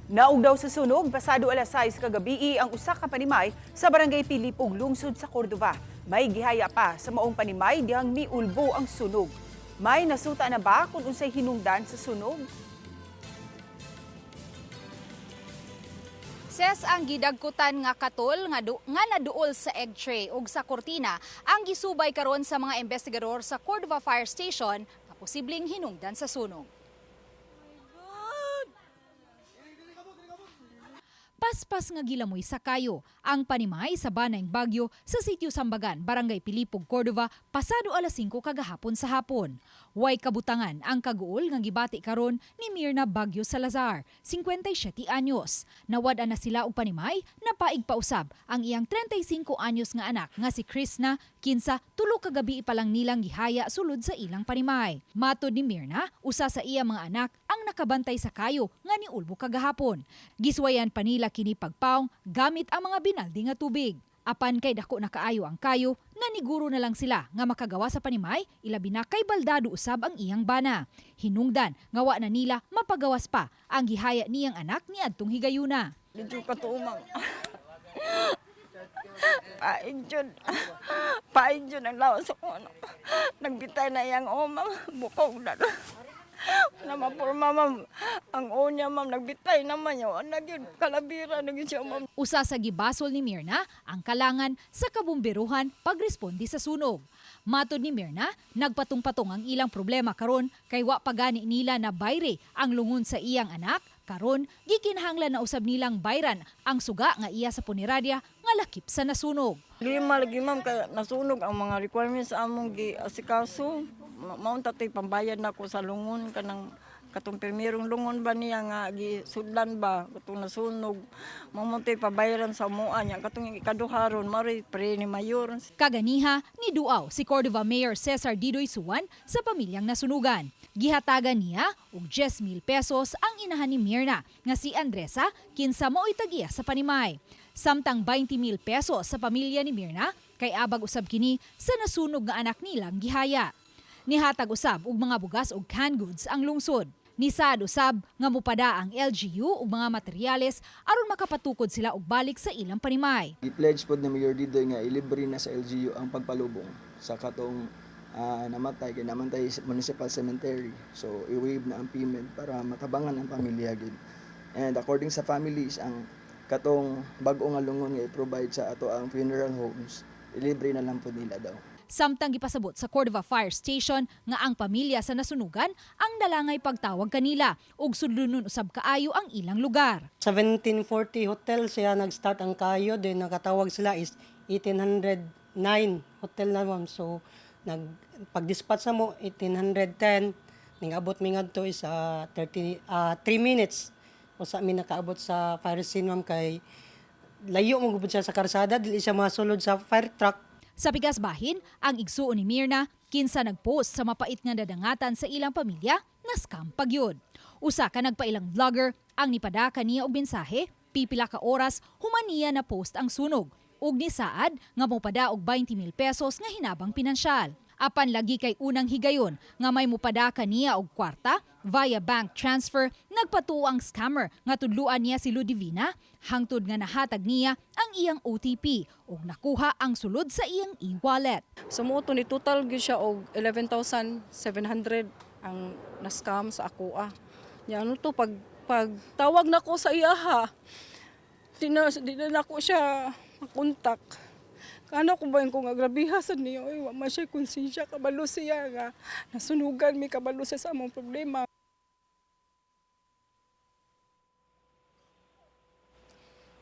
Naug daw sa sunog pasado alas 6 kagabi ang usa ka panimay sa barangay Pilipog, lungsod sa Cordova. May gihaya pa sa maong panimay dihang miulbo ang sunog. May nasuta na ba kung unsay hinungdan sa sunog? Ses, ang gidagkutan nga katol nga naduol sa egg tray ug sa kortina ang gisubay karon sa mga investigador sa Cordova Fire Station nga posibleng hinungdan sa sunog. Paspas nga gilamoy sa kayo ang panimay sa Banaing Bagyo sa sitio Sambagan, Barangay Pilipog, Cordova, pasado alas 5 kagahapon sa hapon. Way kabutangan ang kaguol nga gibati karon ni Mirna Bagyo Salazar, 57 anyos. Nawad-an na sila og panimay, napaig pausab ang iyang 35 anyos nga anak nga si Krishna, kinsa tulo ka gabi pa lang nilang gihaya sulod sa ilang panimay. Matod ni Mirna, usa sa iya mga anak ang nakabantay sa kayo nga niulbo kagahapon. Giswayan pa nila kini pagpaong gamit ang mga binaldi nga tubig. Apan kay dako na kaayo ang kayo, naniguro na lang sila nga makagawa sa panimay, ilabi na kay baldado usab ang iyang bana. Hinungdan nga wa na nila mapagawas pa ang gihaya niyang anak ni adtong higayuna. Dito ka tuumang. Paig jud. Paig jud ang lawas ako. Ano. Nagbitay na iyang oma. Bukog na. Na mapurma, ma'am. Ang unya, ma'am, nagbitay naman yun. Ano yun, kalabira na yun siya, ma'am. Usa sa gibasol ni Mirna ang kalangan sa kabumberuhan pagresponde sa sunog. Matod ni Mirna, nagpatong-patong ang ilang problema karon kay wa pagani nila na bayre ang lungon sa iyang anak. Karon gikinahanglan na usab nilang bayran ang suga nga iya sa punerarya nga lakip sa nasunog. Lima lagi, ma'am, kaya nasunog ang mga requirements sa among gi-asikaso. Maunta to'y pambayad na ko sa lungon kanang katong pirmirong lungon ba niya nga gisudlan ba katong nasunog, mao to'y pabayaran sa mua niya katong ikaduha ron mao pre ni mayor. Kaganiha ni Duaw si Cordova Mayor Cesar Didoy Suwan sa pamilyang nasunugan. Gihatagan niya og 10,000 pesos ang inahan ni Mirna nga si Andresa, kinsa mao'y tagiya sa panimay. Samtang 20,000 pesos sa pamilya ni Mirna kay abag usab kini sa nasunog nga anak nilang gihaya. Nihatag usab og mga bugas ug canned goods ang lungsod. Nisaad usab nga mupada ang LGU og mga materyales aron makapatukod sila og balik sa ilang panimay. I-pledge pod ni Mayor Didoy nga ilibre na sa LGU ang pagpalubong sa katong namatay kay namantay sa municipal cemetery. So i-waive na ang payment para matabangan ang pamilya gid. And according sa families, ang katong bag-o nga lungon nga i-provide sa ato ang funeral homes, ilibre na lang pod nila daw. Samtang gipasabot sa Cordova Fire Station nga ang pamilya sa nasunugan ang nalangay pagtawag kanila ug sudlonon usab kaayo ang ilang lugar. 1740 hotel siya nag-start ang kayo, then nakatawag sila is 1809 hotel na, ma'am. So nag pag-dispatch na mo 1810, ningabot mi ngadto is 30 3 minutes usa mi nakaabot sa fire scene, ma'am, kay layo mo gud siya sa karsada, dili siya masulod sa fire truck. Sa pikas bahin, ang igsuon ni Mirna, kinsa nagpost sa mapait nga dadangatan sa ilang pamilya, na scam pagyud. Usa ka nagpailang vlogger ang nipadaka niya og mensahe, pipila ka oras human niya na post ang sunog ug nisaad nga mopada og 20,000 pesos nga hinabang pinansyal. Apan lagi kay unang higayon nga may mupada kaniya og kwarta via bank transfer, nagpatuo ang scammer nga tudluan niya si Ludivina hangtod nga nahatag niya ang iyang OTP ug nakuha ang sulod sa iyang e-wallet. So mo to ni total gyud siya og 11,700 ang na-scam sa akoa. Nya ano to, pag tawag nako sa iyaha, di na nako siya makontak. Kano ko ba yung kung agrabiha sa niyo, ay, wa man siya konsensya, kabalo siya nga nasunugan mi, kabalo siya sa among problema.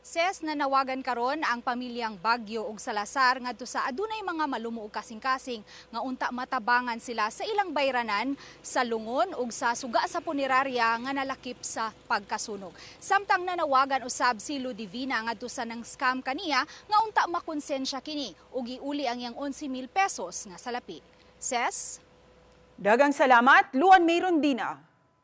Ses, nanawagan karon ang pamilyang Bagyo ug Salazar ngadto sa adunay mga malumo og kasing-kasing nga unta matabangan sila sa ilang bayranan sa lungon ug sa suga sa punerarya nga nalakip sa pagkasunog. Samtang nanawagan usab si Ludivina ngadto sa nang scam kaniya nga unta makonsensya kini ug iuli ang iyang 11,000 pesos nga salapi. Ses. Dagang salamat, Luan Mayron Dina.